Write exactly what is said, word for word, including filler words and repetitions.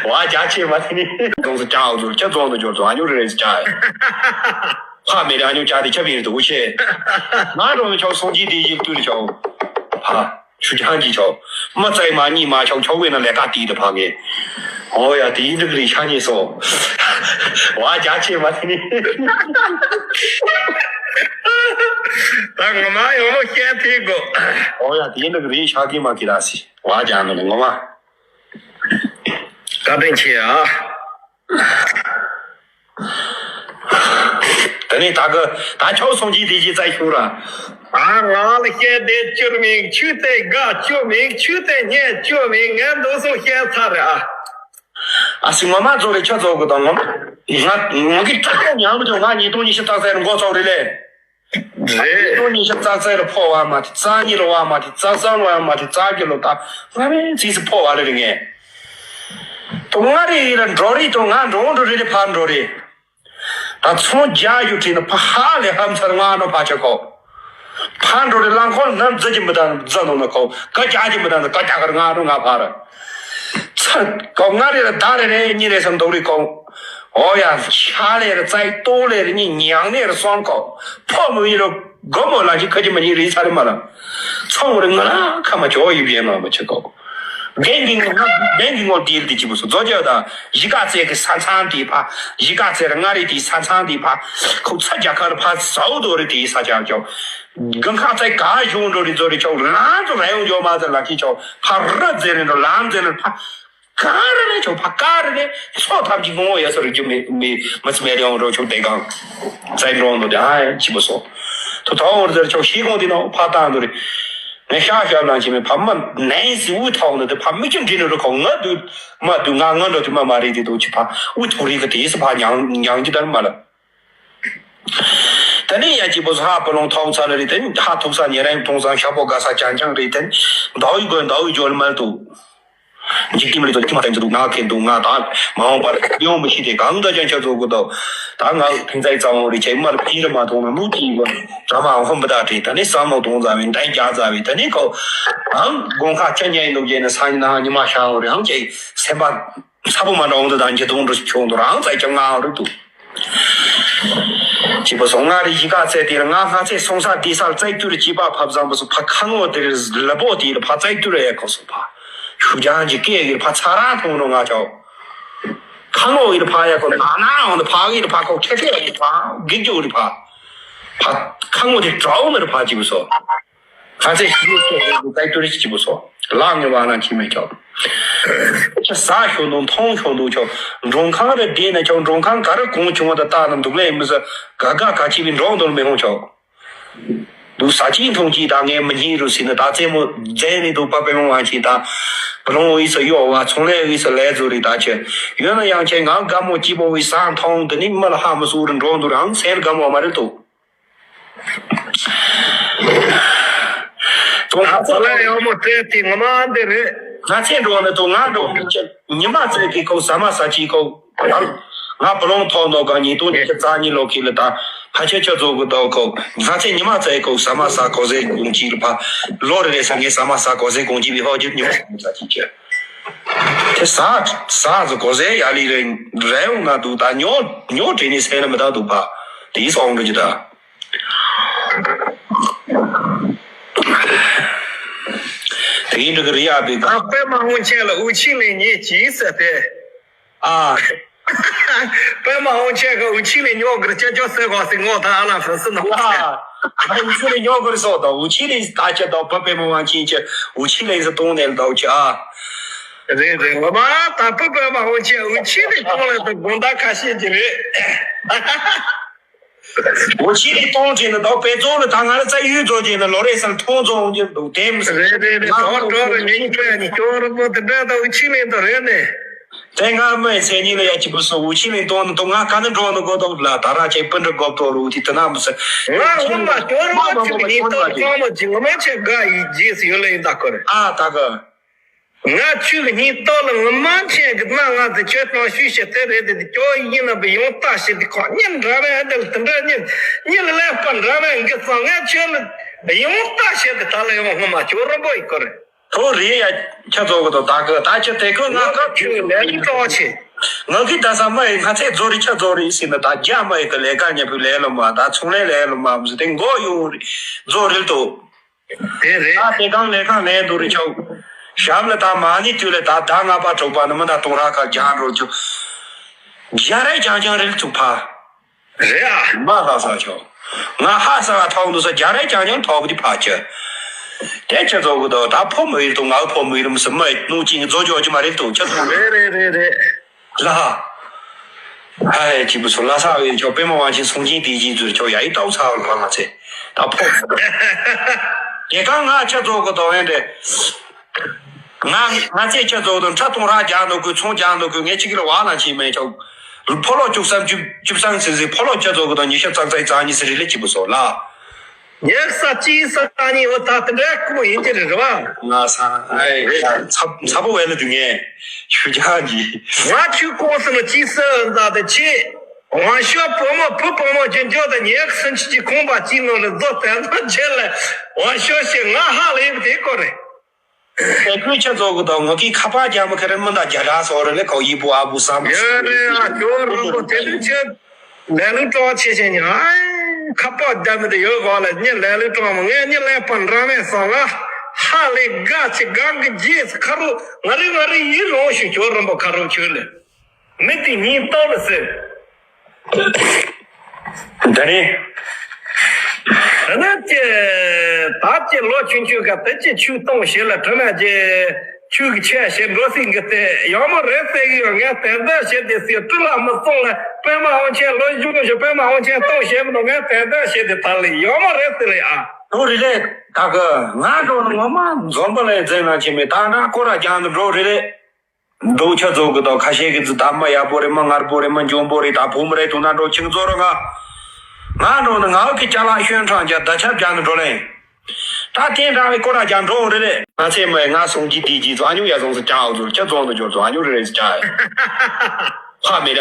བ་རྒྱ་ཆེ་མ་དེ་ནི། རྫོང་སུ་ཅག་འོ་ཚོར་ཁྱེད་རྫོང་དུ་འབྱོར་ཚོ་ཨ་ཉོ་རེ་རེ་སུ་ཅག་ཕ་མེ་རེ་ཨ་ཉོ་ཅག་དེ་ཁྱབ་ཡིན་དུ་ཤེས། ང་རོ་ནི་ཆོག་སོང་ཅི་དེ་ཡིག་ཏུ་རེ་ཆོག་ཕ། ཆུ་ཆང་གི་ཆོག་མ་བཙལ་མ་གཉིད་མ་ཆོག་ཆོག་བས་ན་ལས་ཀ་དེ་དུ་ཕ་གེ་ཨོ་ཡ་དེ་ཡིན་དུ་རེ་ཤ་ཉེ་སོ། བ་རྒྱ་ཆེ་མ་དེ་ནི། ད་ངོ་མ་ཡོང་མོ་བཤད་ཐིག་གོ་ཨོ་ཡ་དེ་ཡིན་དུ་རེ་ཤ་གི་མ་གི་ར་སི་བ་རྒྱ་ནི་ངོ་མ། བཀའ་དྲིན་ཆེ་ཨ། དེ་ནས་ད་གི་ད་ཆོག་སོང་ཅི་དེ་ཅི་བཙལ་ཤོག་ར། ཨ་ང་ལ་བཤད་དེ་བཅུར་མིན་ཆུ་དེ་དགའ་བཅུ་མིན་ཆུ་དེ་ཉེ་བཅུ་མིན་ངས་འདུག་སོང་བཤད་ཚར་ར། ཨ་སི་ངོ་མ་ཚོ་རེ་ཆོ་ཚོ་གི་དང་ངོ་མ་ང་ངོ་གི་ཏྲག་ཏྲག་ཉང་མི་ཆོག་ང་ཉིས་སྟོང་ཉི་ཤུ་རྩ་གསུམ་མགོ་ཚོགས་རེ་ལས། རེད། ཉིས་སྟོང་ཉི་ཤུ་རྩ་གསུམ་ལ་ཕོ་བ་མ་ཐི་རྩ་གཉིས་ལ་བ་མ་ཐི་རྩ་གསུམ་ལ་བ་མ་ཐི་རྩ་བརྒྱད་ལོ་ད་ང་རེ་ཚིགས་སུ་ཕོ་བ་ལ་རེ་ངས། དོ་ང་རེ་ཡི་ལ་འགྲོ་རེ་དོ་ང་འགྲོ་འགྲོ་རེ་རེ་ཕར་འགྲོ་རེ། ད་ཚོང་རྒྱག་རྒྱུ་བྲིས་ན་ཕ་ཧ་ལས་ཧམ་ཚར་ང་ནོ་ཕ་ཆ་ཁོ། ཕར་འགྲོ་རེ་རླངས་འཁོར་ནམ་འཛི་གྱི་མི་ད་འཛི་ནོ་ན་ཁོ་ཀ་རྒྱག་གྱི་མི་ད་ཀ་རྒྱག་གར་ང་ནོ་ང་ཕར། ཚ་ཁོ་ང་རེ་ལ་ད་རེ་རེ་གཉིས་རེ་སམ་འདུག་རེ་ཁོ། ཨོ་ཡ། ཤ་ལེ་རེ་ཙའི་ཏོ་ལེ་རེ་གཉིས་ཉང་ནེ་རེ་སོང་ཁོ། ཕོ་མོ་ཡིན་རོ་སྒོ་མོ་ལ་ཅི་ཁ་ཅི་མ་ཉིན་རེ་ཚ་རེ་མ་ལ། ཚོང་རེ་ང་ལ་ཁ་མ་ཅོ་ཡི་བྱེད་མ་མ་ཆེ་ཁོ། རྒན་གྱི་ངོ་རྒན་གྱི་ངོ་དེ་རེ་དེ་ཅི་བུ་སོ་རྫོ་ཅོ་ད་གཞིས་ཀ་རྩེ་གི་ས་མཚམས་དེ་ཕ། གཞིས་ཀ་རྩེ་རེ་ང་རེ་དེ་ས་མཚམས་དེ་ཕ། ཁོ་ཚ་རྒྱ་གར་ཕ་ཟའུ་དོ་རེ་དེ་ས་ཅང་ཅོ། གང་ཁ་ཚ་ག་གཞུང་འགྲོ་རེ་རྫོ་རེ་ཅོ་རང་ཚོ་ར་ཡོང་ཅོ་མ་ཚ་ལ་ཅི་ཅོ་ཕ་ར་རྫེ་རེ་འགྲོ་ལམ་རྫེ་རེ་ཕ། ག་རེ་ལས་ཆོག་ཕ་ག་རེ་ལས་ཚོ་ཐམས་ཅད་ངོ་བོ་ཡ་སོ་རིག་རྒྱུ་མི་མི་མི་སི་མེ་ལེ་ཡོང་རོ་ཆོག་དེ་གང་བཙན་འགྲོ་འདུག་དེ་ཨ་ཡ་ཅི་བུ་སོ། ཐུ་ཐོ་འོར་ཟེར་ཆོག་ཤི་གོང་དེ་ནང་ཕ་བཏང་འདུག་རེད། ངས་ཤ་ཤ་ལང་ཅི་མི་ཕ་མ་ནན་སི་འུ་ཐོག་ནི་དེ་ཕ་མི་ཅི་འདྲི་ནི་རུ་ཁོ་ང་དུ་མ་དུ་ང་ང་འགྲོ་དུ་མ་མ་རེད་དེ་དུ་ཅི་ཕ་འུ་ཐུག་རེད་གི་དེ་སི་ཕ་ཉང་ཉང་ཅི་ལྟར་མ་ལ། ད་ནི་ཡ་གཅིག་པོ་ཧ་པོ་ལོང་ཐོག་ཚ་ལ་རི་ད་ནི་ཧ་ཐུག་ས་ཉེ་རང་ཐོང་ས་ཤ་པོ་དགའ་ས་ཅང་ཅང་རི་ད་ནི་ཟླ་བའི་གོས་ཟླ་བའི་ཇོ་ལ་མལ་དུ། འཇིག་རྟེན་མི་རིགས་ཚོ་ཁྱི་མ་བསྟན་ཚུལ་འདུག་ང་ཁེ་འདུག་ང་དང་མ་འོངས་པར་ཡོང་མི་ཤེས་ཏེ་གང་ལྟར་ཀྱང་ཁྱོད་ཚོ་དགོས་འདུག་ད་ང་ཕན་ཚེ་གཙང་བོ་རི་ཆེ་མར་ཕི་རི་མ་ཐོང་ན་མུ་ཏི་གོ་དྲ་མ་འོང་བུ་ད་བྲིས་ད་ནི་བསམ་བློ་གཏོང་ཚ་བའི་འདྲེན་རྒྱག་ཚ་བའི་ད་ནི་ཁོ་ཨང་དགོང་ཁ་ཁྱི་ཉལ་འདུག་རྗེས་ནི་སང་ཉིན་ནང་ཉི་མ་ཤར་བ་རི་ཨང་ཁྱེད་སེམས་པ། ཚ་པོ་མ་འདྲ་འོང་དུ་དང་ཇེ་ཐུང་འགྲོ་ཆུང་དུ་རང་ཚ་ཀྱང་ང་རུ་དུ། ཅི་པ་སོང་ང་རི་ཡི་ག་ཚེ་དེར་ང་ང་ཚེ་སོང་ས་དེ་སར་ཚེ་དུར་ཅི་པ་ཕབ་བཟང་པོ་སུ་ཕ་ཁ་ངོ་དེར་ལ་པོ་དེར་ཕ་ཚེ་དུར་ཡ་ཁོ་སུ་ཕ། ཤུ་ཅང་ཅི་ཀེ་གིར་ཕ་ཚ་ར་ཐོང་རོ་ང་ཅོ། ཁ་ངོ་གིར་ཕ་ཡ་ཁོ་ན་ན་འོང་དུ་ཕ་གིར་ཕ་ཁོ་ཁེ་ཁེ་གིར་ཕ་གིག་ཇོ་གིར་ཕ། ཕ་ཁ་ངོ་དེ་གྲའོ་ནར་ཕ་ཅི་པ་སོ། ཁ་ཚེ་ཤི་ཡོད་ཚོ་རེད་འདུག་ད་ལྟོ་རེ་ཞིག་པོ་སོ། ལག་ངེས་པ་ན་ཅི་མེད་ཀྱང་། ཁྱི་ཟ་ཤོ་འདུག་མཐོང་ཤོ་འདུག་ཆོག་མགྲོན་ཁང་རེ་བསྡད་ན་ཆོག་མགྲོན་ཁང་ག་རེ་གོང་བྱུང་བ་ད་ལྟ་ན་འདུག་ལས་མི་ཟ་ག་ག་ག་ཅི་བི་འགྲོ་འདུག་མི་ཧོང་ཆོག་འདུག་ཟ་ཅིང་འཐུང་ཅིང་ད་ངས་མི་སྙིང་རུ་ཟིན་ན་ད་རྩེད་མོ་རྫས་ནི་འདུག་པ་པའི་མོ་བ་ཅིང་ད། བུ་ལོང་འོས་སུ་གཡོ་བ་ཚོང་ལས་འོས་སུ་ལས་བཟོ་རིགས་ད་ཆེ། ཡོད་ན་ཡང་ཁྱེད་ང་དགའ་མོ་སྐྱིད་པོ་བའི་ཟ་འཐུང་འདི་ནི་མི་ལ་ཧ་མི་སུ་རུ་འགྲོ་འདུག་རང་སེམས་དགའ་མོ་མ་རེད་འདུག་ང་ཚོ་ལ་ཡག་མོ་སྤྲད་དེ་ངོ་མ་འདི་རེད། ང་ཚོའི་འགྲོ་ནི་དང་ང་འགྲོ་ནི་ཆེ་ཉི་མ་ཚེ་གི་ཁོ་ཟ་མ་ཟ་ཅི་ཁོ། ང་བུ་ལོང་ཐོག་ནོ་ག་ཉིས་སྟོང་ཉི་ཤུ་རྩ་གཉིས་ལོ་ཁི་ལ་ད་ཕ་ཆེ་ཆེ་ཚོ་གི་དོ་ཁོ། ང་ཚོའི་ཉི་མ་ཚེ་ཁོ་ཟ་མ་ཟ་གོ་ཟེ་གུང་ཅི་ལ་ཕ། ལོ་རེ་རེ་ས་ངས་ཟ་མ་ཟ་གོ་ཟེ་གུང་ཅི་བི་ཧོ་ཅི་ཉི་མ་ཟ་ཅི་ཆེ། དེ་ཟ་ཟ་ཟ་གོ་ཟེ་ཡ་ལི་རེ་རེ་ཡོང་ན་འདུག་ད་ཉོ་ཉོ་བྲེ་ནི་སེ་ན་མི་ད་འདུག་པ། དེ་སོང་འགྲོ་ཅི་ད། དེ་ཡིན་འགྲོ་གི་རི་ཡ་བི་ག་ཨ་པད་མ་ཧོང་ཆེན་ལ་འུ་ཆི་ལེ་ཉེ་ཅི་ཟེར་ཏེ། ཨ། པད་མ་ཧོང་ཆེན་གི་འུ་ཆི་ལེ་ཉོ་གི་རེད་ཅ་ཅོ་ཟེར་གོ་ཟེར་ངོ་ད་ཨ་ལ་ཧྥ་སི་ནོ། ཨ། འུ་ཆི་ལེ་ཉོ་གི་རེད་སོ་ད་འུ་ཆི་ལེ་ད་ཅ་ད་པ་པད་མ་ཧོང་ཆེན་ཅ་འུ་ཆི་ལེ་ཟེར་གཏོང་ནས་ད་འུ་ཆི་ཨ། རེད་རེད་ངོ་མ་ད་པ་པད་མ་ཧོང་ཆེན་འུ་ཆི་ལེ་གཏོང་ལེ་ད་དགོང་ད་ཁ་ཤས་ཀྱི་རེད། འུ་ཆི་ལེ་གཏོང་དྲན་ན་ད་དཔེ་ཚོགས་ལ་ད་ང་ལ་རྩ་ཡུལ་ཚོགས་ཀྱི་ན་ལོ་རེ་སར་མཐོང་ཚོགས་འོང་གི་འདུག་དེ་མི་སྲིད། རེད་རེད་རེད་ང་ཚོགས་གྲོགས་ལ་ཉིན་གྲོས་ནི་སྐྱོ་རུ་པོ་དེ་འདྲ་ད་འུ་ཆི་ལེ་ད་རེད་ནས། དེ་ང་མི་མཚན་ཉིད་ལ་ཡ་གཅིག་པུ་སོ་འུ་ཆི་ལེ་གཏོང་ནི་ད་ང་ག་ནི་འགྲོ་ནི་གོ་ཐོག་ལ་ད་ར་ཆེ་སྤུན་འདྲ་གོ་ཐོག་རུ་དེ་དེ་ན་མི་སྲིད། ང་ངོ་མ་སྐྱོ་རུ་པོ་ཆི་ལེ་ཉིན་ཐོག་ཚང་མ་ཅི་ངོ་མ་ཆེ་དགའ་ཡི་རྗེས་སུ་ཡོད་ལེ་ཡིན་ད་ཁོ་རེད། ཨ་ད་ག་ང་ཆུ་གི་སྙིང་སྟོབས་ལ་ངོ་མ་མཁྱེན་གི་ན་ང་ཚོ་ཁྱོད་དང་ཤུལ་བཞག་དེ་རེད་དེ་ཁྱོད་ཡིན་ན་བུ་ཡོང་ལྟ་ཞིག་དེ་ཁོ་གཉིས་འདྲ་བས་ཨ་དེ་ལ་དེ་འདྲ་གཉིས་གཉིས་ལ་ཀླད་པ་འདྲ་བས་འགི་ཙང་ངས་ཁྱོད་ལ་བུ་ཡོང་ལྟ་ཞིག་དེ་ད་ལ་ཡོང་ངོ་མ་ཁྱོད་རོན་པོ་ཡི་ཁོ་རེད། ཐོ་རེད་ཡ། ཁྱེད་ཚོ་གི་དོ་ད་གི་ད་ཁྱེད་དེ་ཁོ་ང་ང་སྐབས་ཁྱེད་ལས་རིགས་གྲོགས་ཆེ། ང་གི་ད་ས་མ་ཡི་ང་ཚེ་རྫོ་རི་ཁྱེད་རྫོ་རི་ཟིན་ན་ད་རྒྱ་མ་ཡི་གི་ལས་ཀ་ཉེ་བུ་ལས་ལོ་མ་ད་ཚོང་ལས་ལས་ལོ་མ་མི་ཟེར་དེ་མགོ་ཡོང་རི་རྫོ་རི་ལ་དོ། དེ་རེད། ད་དེ་གང་ལས་གང་ལས་འདུག་རི་ཆོག་ཞབས་ལ་ད་མ་ནི་དུས་ལ་ད་ད་ང་པ་གྲོགས་པ་ནི་མི་ད་གཏོང་ར་ཁ་རྒྱ་འགྲོ་ཆོག་རྒྱ་རེ་ཅང་ཅང་རི་ལ་ཚུགས་ཕ། རེད་ཨ། མ་ལྷ་ས་ཆོག་ང་ཧ་ས་ང་ཐོག་འདུག་ས་རྒྱ་རེ་ཅང་ཅང་ཐོག་གི་ཕ་ཆོ། དེ་ཁྱེད་ཚོ་གི་དོ་ད་ཕོ་མི་ཡིར་དུ་ང་ཕོ་མི་ཡིར་མི་སི་མ་ཡི་ནུ་ཅིང་རྫོ་ཇོ་ཅི་མ་རེད་དུ་ཁྱེད་ཚོ་རེད་རེད་རེད་རེད། ལ། ཧ་ཧའི་ཅི་བུ་སོ་ལ་ས་བའི་ཆོ་པེ་མ་ཝང་ཆེན་སུང་ཅིང་དེ་ཅིག་ཟུར་ཆོ་ཡ་ཡི་ཏའུ་ཚ་བ་ལ་ཕ་ང་ཚེ་ད་ཕོ། དེ་གང་ང་ཁྱེད་ཚོ་གི་དོ་ཡན་དེ། ང་ང་ཚེ་ཁྱེད་ཚོ་དང་ཁྲ་ཐུང་ར་རྒྱག་འདུག་གི་ཚོང་རྒྱག་འདུག་གི་ངས་ཅི་གི་ལ་བ་ལ་ཅི་མེད་ཆོག་ཕོ་ལོ་བཅུ་གསུམ་བཅུ་བཅུ་གསུམ་ཟིན་ཟིན་ཕོ་ལོ་ཁྱེད་ཚོ་གི་དང་ཉི་ཤུ་རྩ་རྩ་ཡི་རྩ་གཉིས་ཟིན་རི་ལེ་ཅི་བུ་སོ་ལ། ཉེ་ས་ཅི་ས་ད་ཉི་འོ་ད་དེ་འདྲ་ཁུ་ཡིན་གྱི་རེད་བ། ང་ས་ཨེ་ཚ་ཚ་པོ་བས་ལ་དུ་ངས་ཞུ་རྒྱག་གི་ང་ཆུ་ཀོང་སི་ལ་ཅི་ས་འཛག་དེ་ཆེ། ཝང་ཤོ་བུ་མོ་བུ་བུ་མོ་ཅན་ཅོ་དང་ཉེ་སུན་ཆི་ཅི་ཁོང་པ་ཅི་ནོ་ལ་རྫོ་དེ་ན་ཆེ་ལ་ཝང་ཤོ་ཤེ་ང་ཧ་ལས་དེ་ཀོ་རེད། དེ་ཁོས་ཁྱེད་ཚོ་གི་དང་ངོ་གི་ཁ་པར་རྒྱག་མི་ཁ་རེ་མི་འདའ་རྒྱ་གྲགས་སོ་རེ་ལེ་ཁོ་ཡི་བུ་ཨ་བུ་བསམ་ཡོད་རེད་ཨ། ཁྱོད་རང་པོ་དེ་ལུགས་ཆེ་ལས་ལུགས་གྲོགས་ཆེ་ཆེ་ཉི་ཨ་ཁ་པར་རྒྱག་མི་དེ་ཡོད་གོ་ལ་ཉི་ལས་ལུགས་གྲོགས་མོ་ངས་ཉི་ལས་པ་འདྲ་མེད་སོང་ང་ཧ་ལས་དགའ་ཆེ་གང་གི་རྗེས་སུ་ཁ་རུ་ང་རི་ང་རི་ཡིན་རུང་ཞིག་ཁྱོད་རང་པོ་ཁ་རུ་ཁྱོད་ལས། མི་དེ་ཉིན་ལྟར་ལ་ཟེར། ད་ནི། ད་ནི་ཀྱེ། ད་ཀྱེ་ལོ་ཆུང་ཆུང་ག་དེ་ཀྱེ་ཆུ་གཏོང་བྱེད་ལ་དྲི་ན་ཀྱེ། ཆུ་གི་ཆས་བྱེད་འགྲོ་སྲིད་གི་དེ་ཡང་མོ་རེད་ཟེར་གི་ཡོད་ངས་དེ་འདྲ་བྱེད་དེ་སྲིད་སྤྲུལ་ལ་མི་སོང་ལ་པད་མ་དབང་ཆེན་ལོ་གཞུང་ཞུ་པད་མ་དབང་ཆེན་གཏོང་བྱེད་མི་འདུག་ངས་དེ་འདྲ་བྱེད་དེ་ད་ལི་ཡང་མོ་རེད་ཟེར་ལེ་ཨ། དུ་རི་ལེ། ད་གི་ང་འགྲོ་ནི་ངོ་མ་འཛོམས་པ་ལས་འཛིན་ལ་ཆེ་མེད་ད་ན་ཀོ་ར་རྒྱང་དུ་འགྲོ་རི་ལེ། འདུག་ཆ་ཚོགས་ཀྱི་དང་ཁ་ཤས་ཀྱི་ཙི་ད་མ་ཡག་པོ་རེད་མ་ངར་པོ་རེད་མ་འཇོན་པོ་རེད་ད་བུ་མོ་རེད་དུ་ན་འགྲོ་ཆིང་ཚོ་ར་ང་། ང་འགྲོ་ནི་ང་གི་ཅ་ལག་ཤོན་ཁྲང་རྒྱ་ད་ཆབ་རྒྱ་ནི་འགྲོ་ལེ། ད་དེ་འདྲ་བའི་ཀོ་ར་རྒྱ་འགྲོ་འོང་རེད་ལེ། ང་ཚེ་མ་ང་སོང་གི་དེ་གྱིས་ཚོ་ཨ་ཉུ་ཡ་སོང་སི་ཅ་འོ་ཚོ་ཁྱ་ཚོང་དུ་འབྱོར་ཚོ་ཨ་ཉུ་རེ་རེ་སི་ཅ་ཡ། ཕ་མེ་ར།